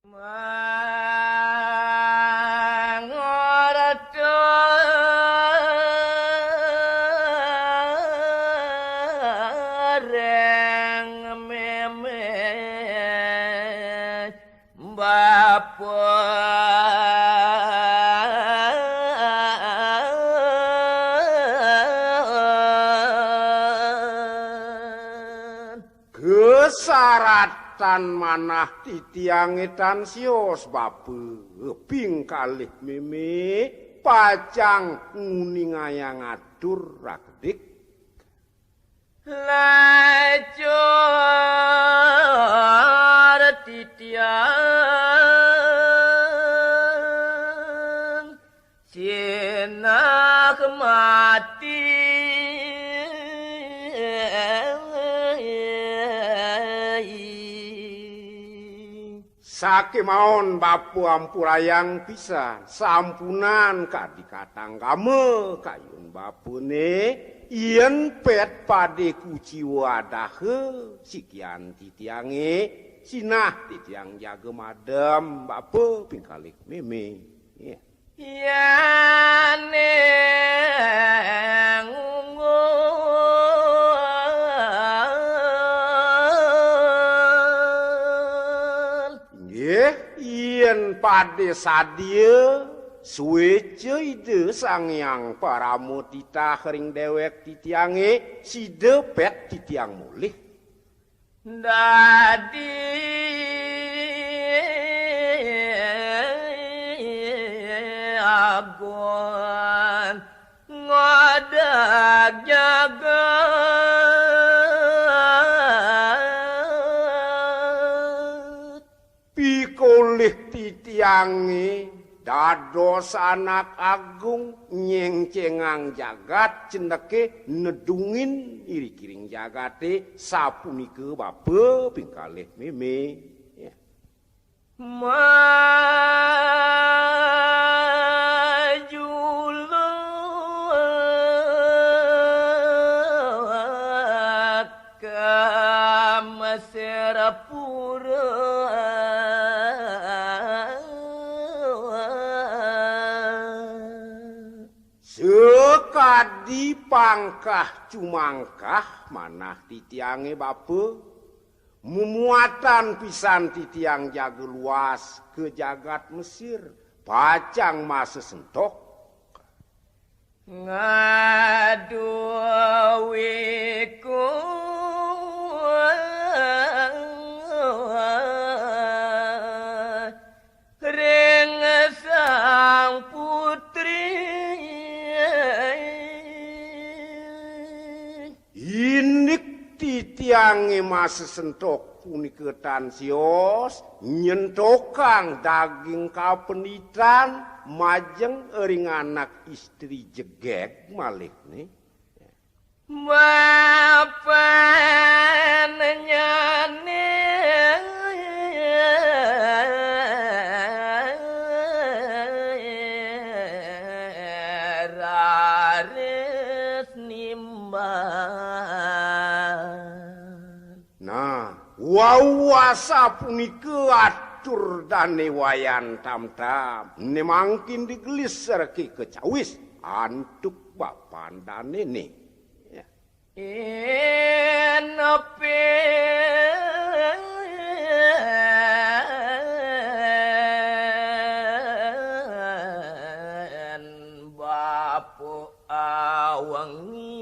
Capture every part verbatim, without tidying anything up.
Mangorta ring meme bapa. Kasaratan manah titiange tan sios bapa, ping kalih meme pacang nguningayang atur rakedik. Lacur titiang sinah mati. Sakemaon bapa ampurayang pisan, sampunang kadi katanggama kayun bapane, yen pet pade kuciwa adaha sikian titiange, sinah titiang jaga madem bapa ping kalih meme. Ya. Yane ngungul. Nggih, yen pade sadia, sueca Ida Sang Hyang Parama titah ring dewek titiange, sida pet titiang molih. Dadi agon ngodeg jagat. Pikolih titiange dados anak agung, nyengcengang jagat, cendeke nedungin iring-iring jagate, sapunika bapa ping kalih meme. Ya. Majuluk ka Mesir pura. Sakadi pangkah cumangkah manah titiange bapa, mumuatan pisan titiang jaga luas ka jagat Mesir, pacang masesentok. Ngaduwiku ring Sang Putri. Indik titiange masesentok punika tan sios, nyentokang daging kapenditan majeng ring anak istri jegeg malihne. Bapannyane raris nimbal. Nah, wau asapunika atur Dane Wayan Tamtam, ne mangkin digelis sareng kecawis antuk bapan danene. Ya. Inepin bapa awengi.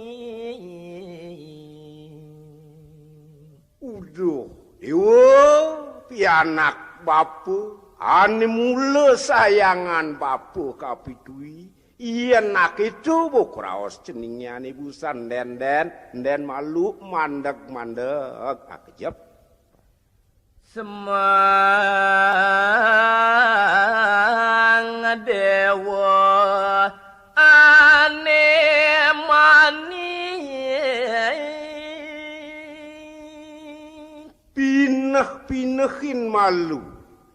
Uduh, Dewa, pianak bapa, ane mula sayangan bapa kapitui, yen aketo bok raos ceninge ane busan nden-nden, nden malu mandeg-mandeg akejep. Semang Dewa ane mani. Pineh-pinehin malu.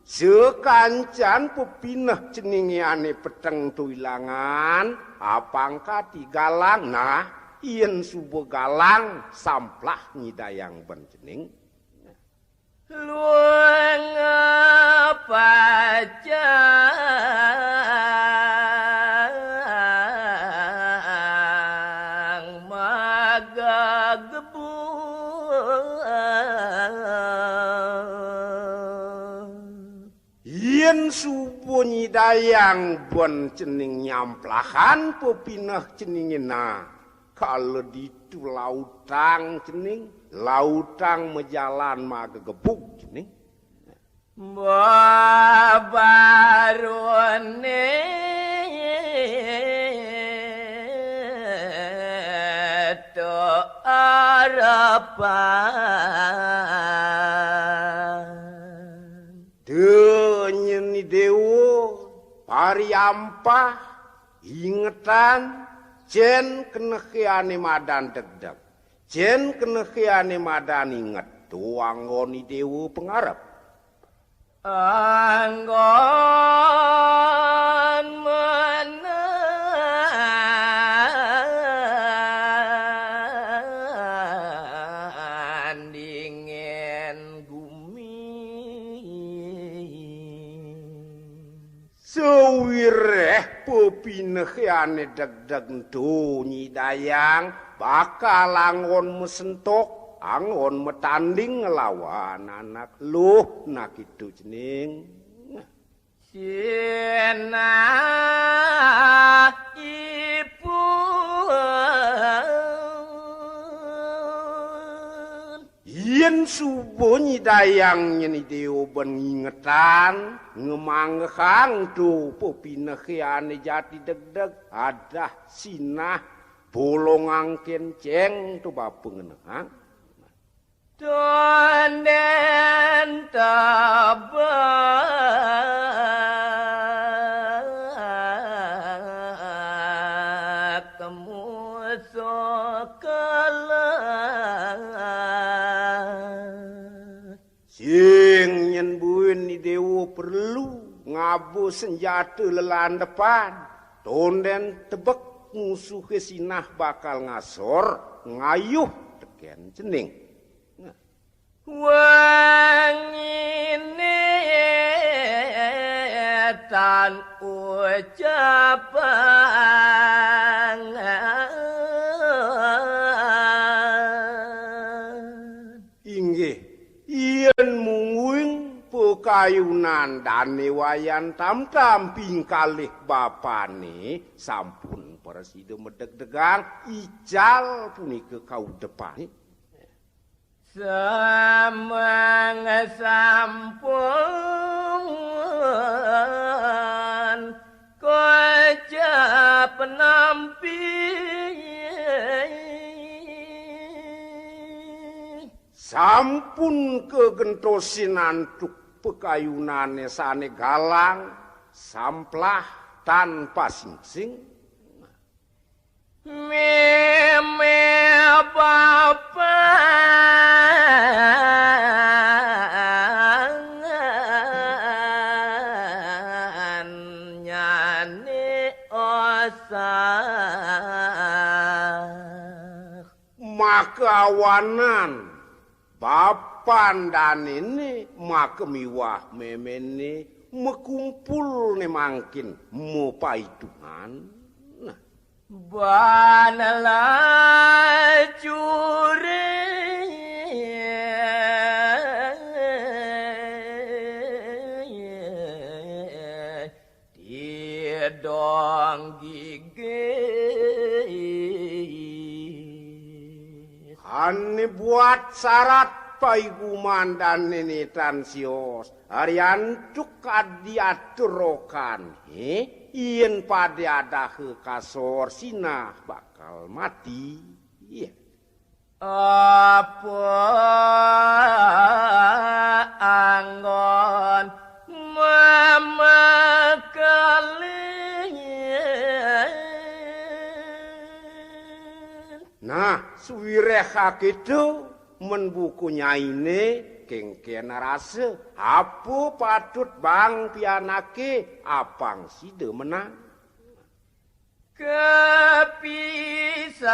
Sakancan pepineh ceninge ane peteng to ilangan, apang kati galang, nah, yen suba galang, samplah nyidayang ben cening. Luang apa Yén suba nyidayang bén cening nyamplahan pepineh ceningé, nah, kala ditu lautang cening, lautang majalan magegebug cening. Babarone to arepan. Dényen Déwa pariampah ingetan, cén kenehé ané madan degdeg. Cén kenehé ané madan inget, to anggon Déwa pangarep. Anggon menandingin gumi. Sawiréh pepinehé ané degdeg ento nyidayang bakal anggon masentok, anggon matanding nglawan anak luh, nah kéto cening. Sinah ipun. Yén suba nyidayang nyén Déwa bén ngingetan, ngamanggehang to pepinehé ané jati degdeg, adah sinah bolongang kéncéng to bapa ngenehang. Tondén tebek musuh kalah. Sing nyén buin Déwa perlu ngaba senjata lelandepan. Tondén tebek musuhé sinah bakal ngasor, ngayuh tekén cening. Wenginé tan ucapan. Inggih, yén mungguing pakayunan dané Wayan Tamtam pingkalih bapané sampun prasida madegdegang, ical punika kaudepané. Samang sampun kocap nampi. Sampun kagentosin antuk pakayunané sané galang, samplah tan pasingsing. Mémé bapangan nyané osah. Maka awanan bapan danéné, maka miwah méméné makumpul né mangkin mapaitungan. Nah. Ban lajuré tidong gigis. Ané buat sarat paiguman danéné tan sios, ari antuk kadi atur rokan, hé, yén pada adaha kasor sinah bakal mati. Iya. Apa anggon mamakalih. Nah, sawiréh akéto, men buka nyainé kénkén rasa, apa patut bang pianaké, apang sida menang. Kapisaga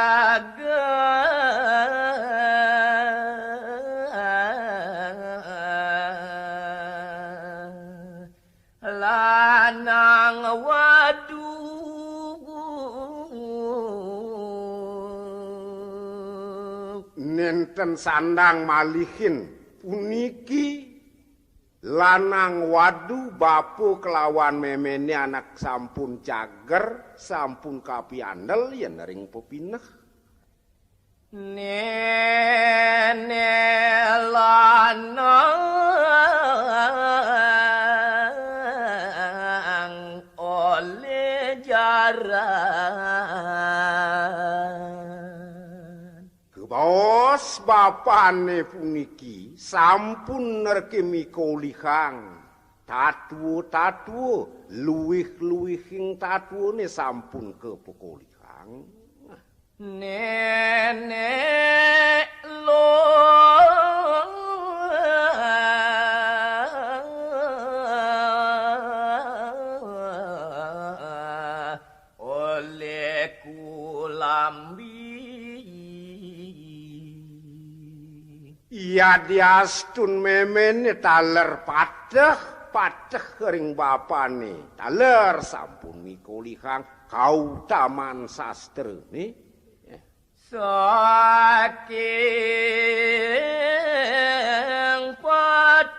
lanang wadu. Nénten sandang malihin puniki. Lanang wadu bapa kelawan méméné anak sampun cager, sampun kapiandel yén ring pepineh. Néné lanang olih jaran. Kabaos bapané puniki sampun nerké mikolihang tatua-tatua, luwih-luwihing tatuané sampun kapakolihang. Néné lo oleh kulambi. Yadiastun méméné taler pateh, pateh ring bapané, taler sampun mikolihang kautaman sastrané. Saking patut.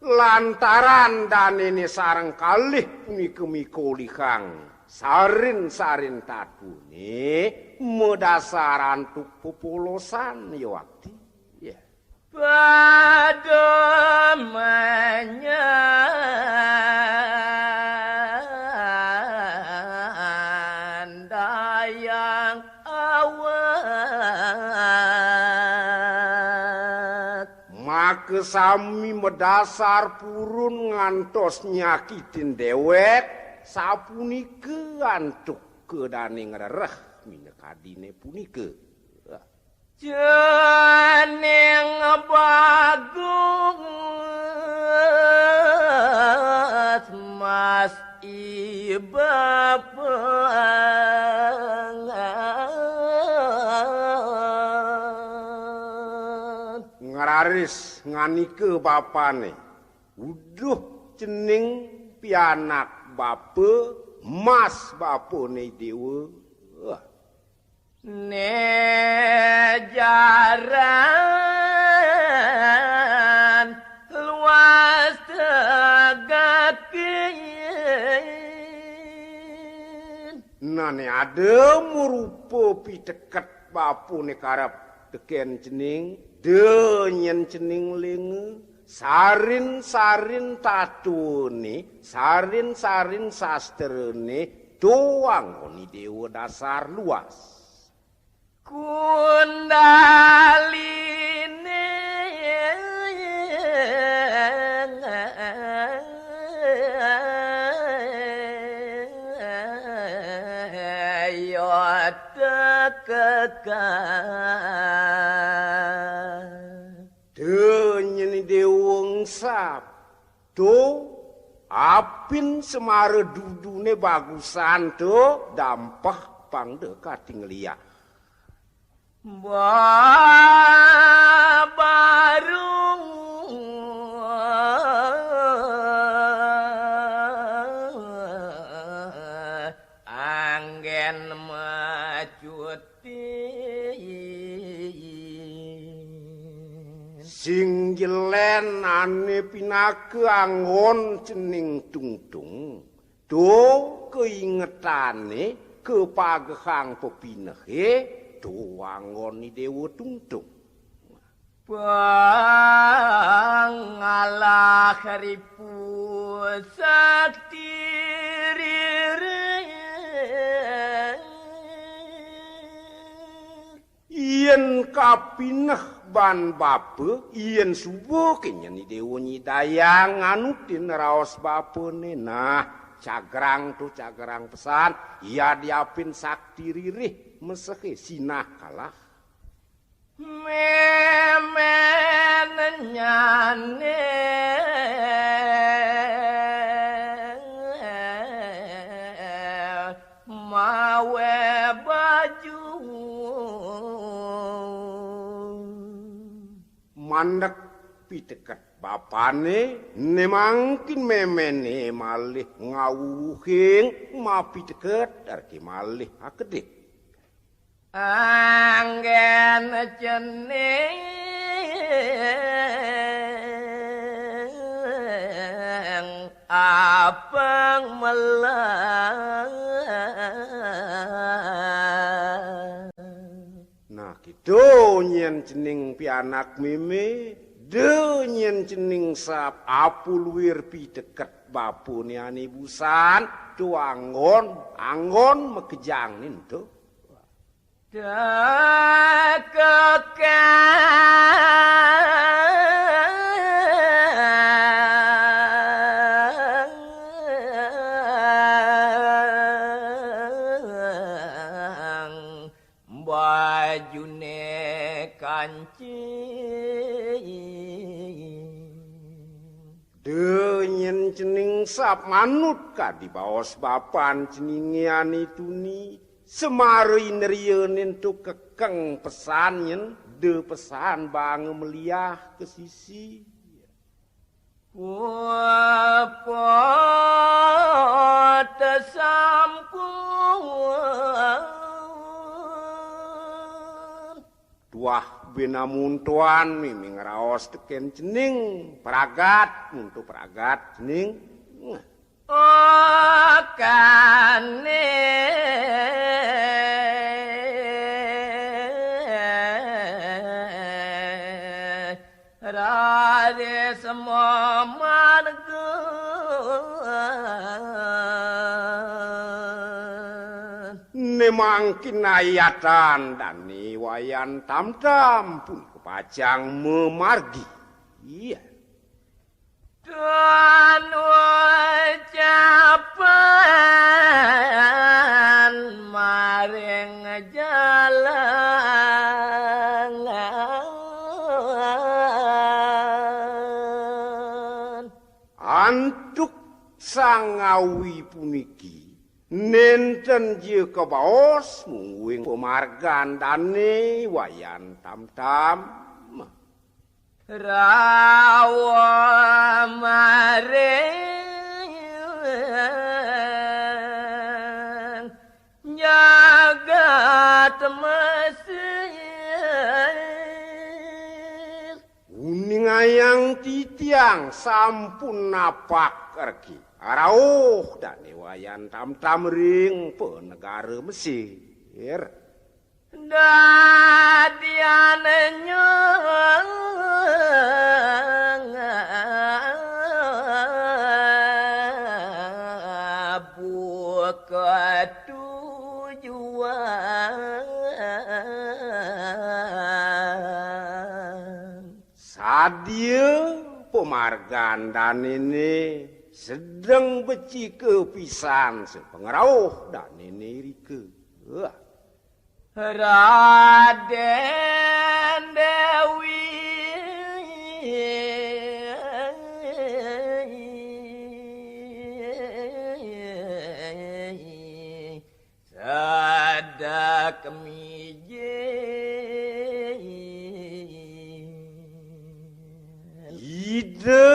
Lantaran danéné sareng kalih punika mikolihang sarin-sarin tatuané madasar antuk pepolosan yawakti. Ya. Pada manyandayang awak. Maka sami madasar purun ngantos nyakitin déwék, sapunika antuk kedané ngrereh minakadiné punika. Cening bagus mas iba pengat. Ngraris nganika bapané, "Uduh cening pianak bapa, mas bapané déwa." Wah. Né jaran luas tegakin. Nané ada marupa piteket bapané karep tekén cening, da nyén cening lénga, sarin-sarin tatuané, sarin-sarin sastrané, da anggon i déwa dasar luas. Kundaliné ya tekekang. Da nyén i déwa engsap. Da apin semara duduné bagusan da dampeh pang da katingliang. Babaru anggén macuti. Sing jelén ané pinaka anggon cening tungtung. Da kaingetané kapagehang pepinehé, da anggon i déwa tungtung. Pangalah ripu sakti riring. Yén kapineh ban bapa, yén suba ké nyén i déwa nyidayang nganutin raos bapané, nah, cagrang to cagrang pesan, yadiapin sakti ririh mesehé sinah kalah. Mémén nyané mawé baju. Mandek piteket bapané, né mangkin méméné malih ngawuhing mapiteket, arti malih akedip. Anggén cening apang melah. Nah, gitu nyen cening pianak meme, de nyen cening sap apuluir piteket bapane ane busan, tu anggon, anggon makejang nintu. Tekekang bajune kancing. De nyen cening sap manut kadi baos bapan ceninge ane tuni, semara indriane ento kekeng pesan nyen, de pesan bang meliah ke sisi. Puput sampun. Tuah binamun tuan miming raos teken cening, pragat, muntu pragat cening. Okane raris mamarga. Ne mangkin ayatan dane Wayan Tamtam pun kapacang mamargi. Iya. Tuan ucapan maring jalangan. Antuk sangawi puniki, nenten ja kabaos mungguing pamargan dane Wayan Tamtam. Rawuh maring jagat Mesir. Uningayang titiang sampun napak regi. Rauh dane Wayan Tamtam ring panegara Mesir. Dadian nyang buka tujuan. Sadia pamargan danene sedeng becika pisan sapangrauh danene irika. Wah. Raden Dewi sedak miji. Ida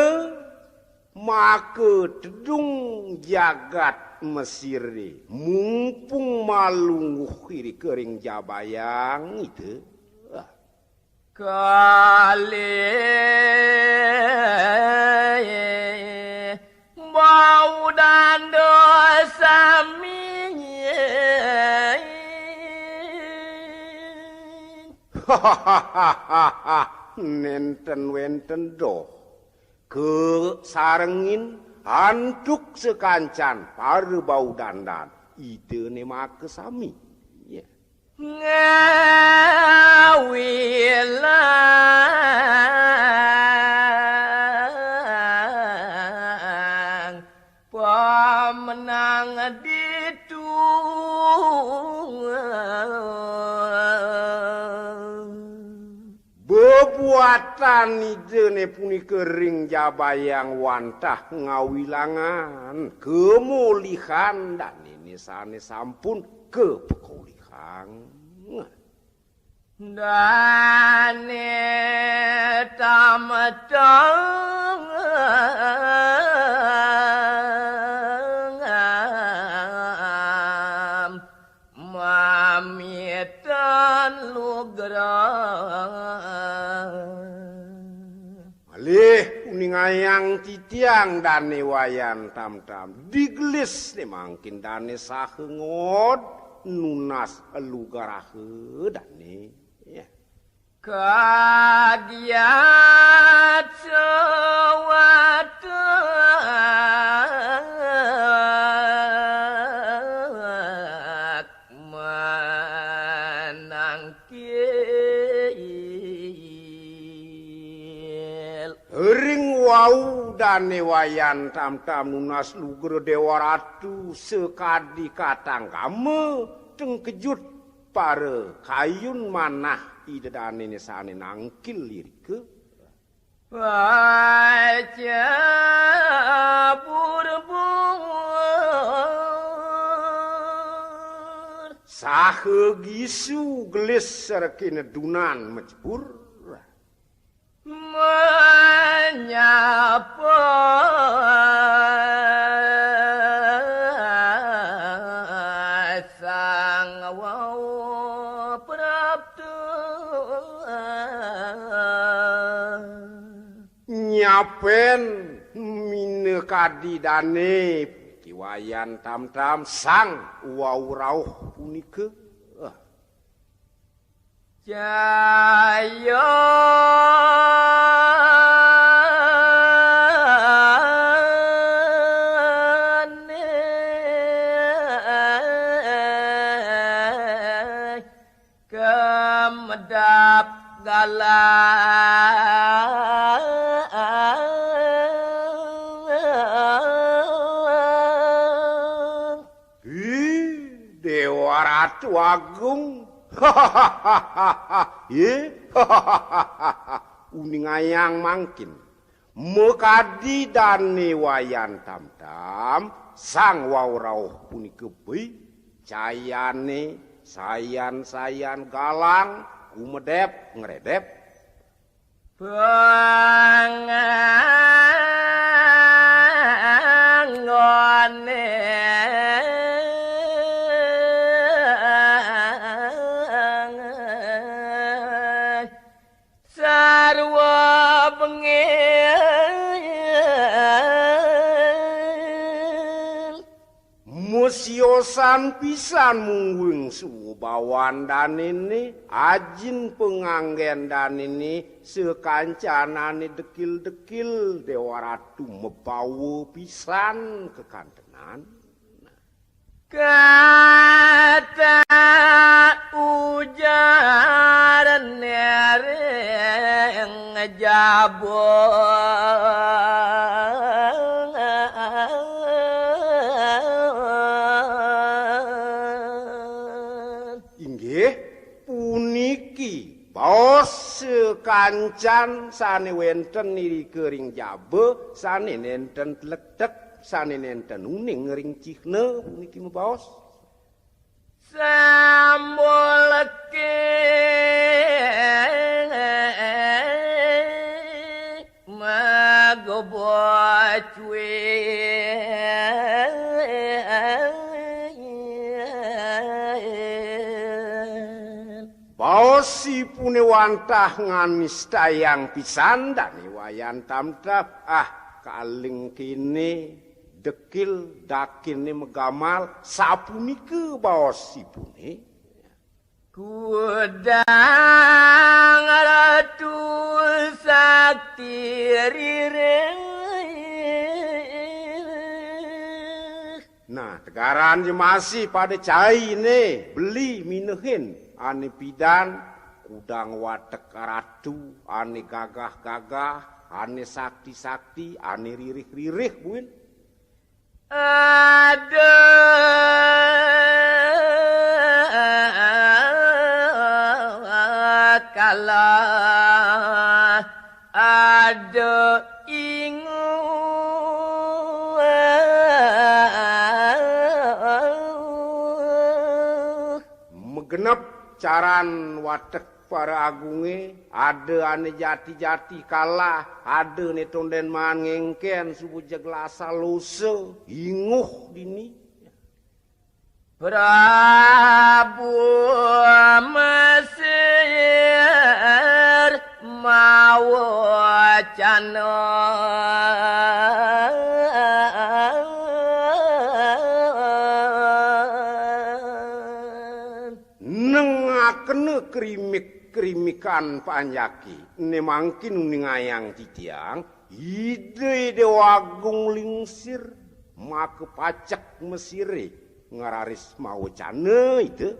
maka tedung jagat Mesire, mumpung malungguh irika ring jabayang Ida. Kalih bau danda sami. Nenten wenten doh. Kasarengin antuk sakancan para bau dandan Ida ne makasami. Ya. Ngawilang pamenang ditu. Bebuatan Ida ne punika ring jabayang wantah ngawilangan kamulihan danene sane sampun kapakulihang. Dane tameteng mamitan lu Malih uningayang titiang Dane Wayan Tamtam. Digelis ne mangkin dane saha ngod nunas lugraha dane. Ya. Kagiat sawatek manangkil. Ring wau Dane Wayan Tamtam nunas lugra Dewa Ratu sakadi katanggama tengkejut para kayun manah Ida Dane ne sane nangkil irika. Pacabur-bur. Saha gisu gelis rekena dunan macebur. Menyapa sang wau prapta. Nyapen minakadi dane Ki Wayan Tamtam sang wau rauh punika. Cayane kemedap galang. Ih, Dewa Ratu Agung. Ih, uningayang mangkin. Makadi Dane Wayan Tamtam, sang wau rauh punika beli, cayane sayan-sayan galang, kumedep ngredep. Panganggone sarwa bengil. Masiosan pisan mungguing subawan danene, ajin panganggen danene, sakancanane dekil-dekil Dewa Ratu mabawa pisan kakantenan. Kata ujar nering jaba. Inggih, puniki baos sakancan sane wenten irika ring jaba, sane nenten tlektek, sane nenten uning ring cihna, puniki mabaos. Sambulke magobocuil. Baosipune wantah nganistayang pisan Dane Wayan Tamtam. Ah, kaling kene dekil dakine magamal, sapunika baosipune. Kudang Ratu Sakti ririh. Nah, tegaran ja masih pada caine, beli minehin, ane pidan, kudang watek ratu, ane gagah-gagah, ane sakti-sakti, ane ririh-ririh, buin. Ada kalah, ada inguh. Magenep caran watek para agunge, ada ane jati-jati kalah, ada ne tonden maan ngengken suba jeg lasa losa, inguh dini. Prabu Mesih. Cana. Nengakena krimik-krimikan panjaki, ne mangkin uningayang titiang, Ida Dewa Agung Lingsir, maka pacek mesire, ngararis mawecana Ida.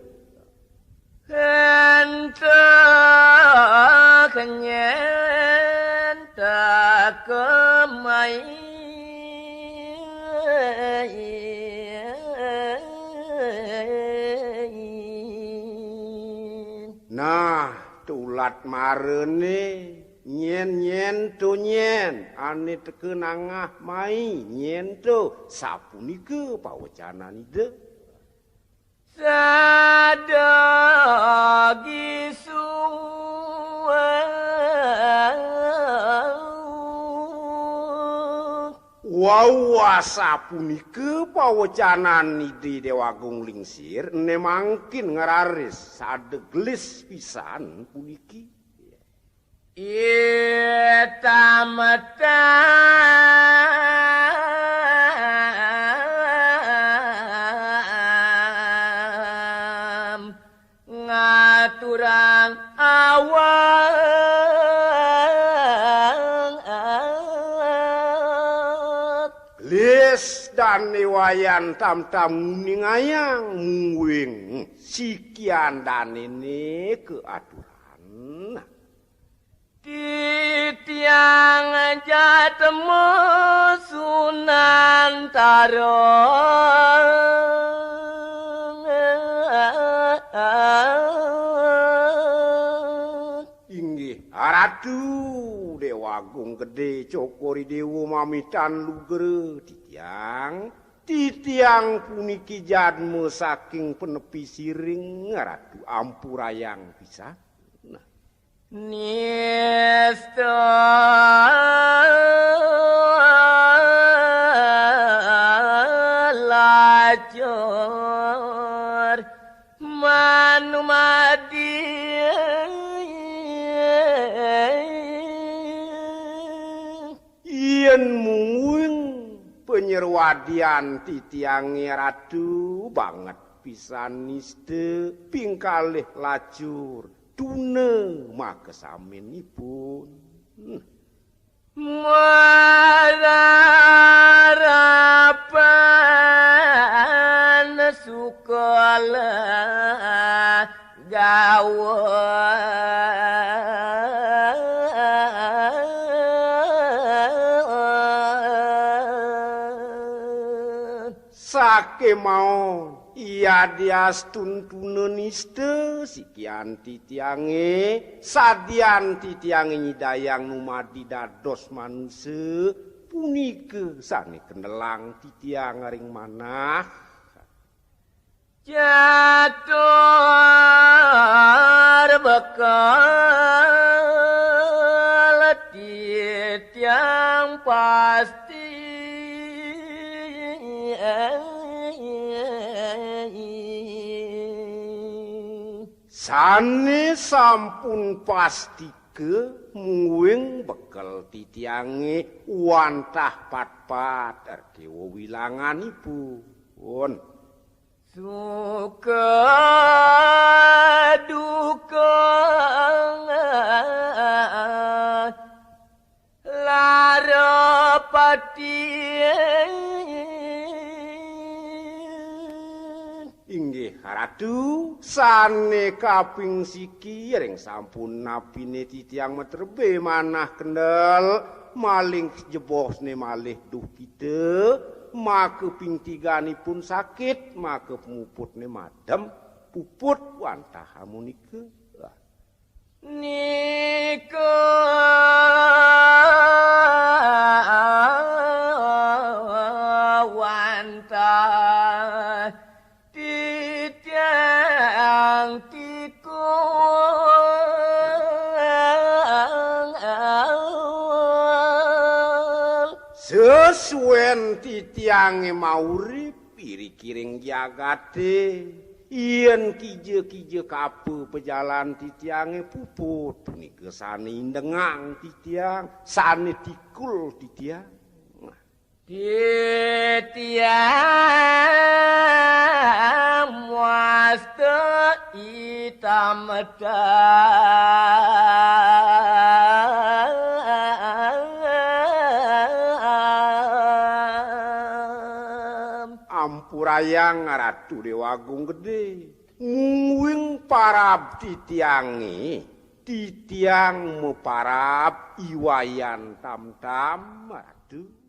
Ento kenyenta kemai. Nah, tulat marene, nyen-nyen to nyen, ane teka nangah mai, nyen to, sapunika pawecanan Ida. Sada gisu. Wau asapunika pawecanan Ida Dewa Agung Lingsir, ne mangkin ngeraris sada gelis pisan puniki. Itametam ngaturang awang. Lis Dane Wayan tamtam nguningayang mungguing sikian danene keaturan. Titiang jatma sunantara. Inggih, Ratu Dewa Agung Gede Cokor I Dewa mamitan lugra titiang. Titiang puniki jadma saking penepi siring, Ratu ampurayang pisan. Nah. Nista lacur manumadi. Yen mungguing panyerwadian titiange Ratu banget pisan nista pingkalih lacur tuna makasaminipun. Mararapan sukala gawa. Sakemaon, yadiastun tuna nista sikian titiange, sadian titiange nyidayang numadi dados manusa, punika sane kendelang titiang ring manah. Catur bekel titiang pasti. Sane sampun pastika mungguing bekel titiange wantah patpat erte wewilanganipun. Suka duka lara pati. Inggih, Ratu, sane kaping siki ring sampun napine titiang materbe manah kendel, malih jebosne malih duhkita, maka ping tiganipun sakit, maka pamuputne madem, puput wantah amunika. Nika wantah titiang tikung. Sesuén titiangé maurip irikiring jagaté, Yén kija-kija kapa pajalan titiangé puput, punika sané indengang titiang, sané tikul titiang. Titiang wasta itam tam. Ampurayang Ratu Déwa Agung Gedé. Mungguing parab titiangé, titiang maparab I Wayan Tamtam, Ratu.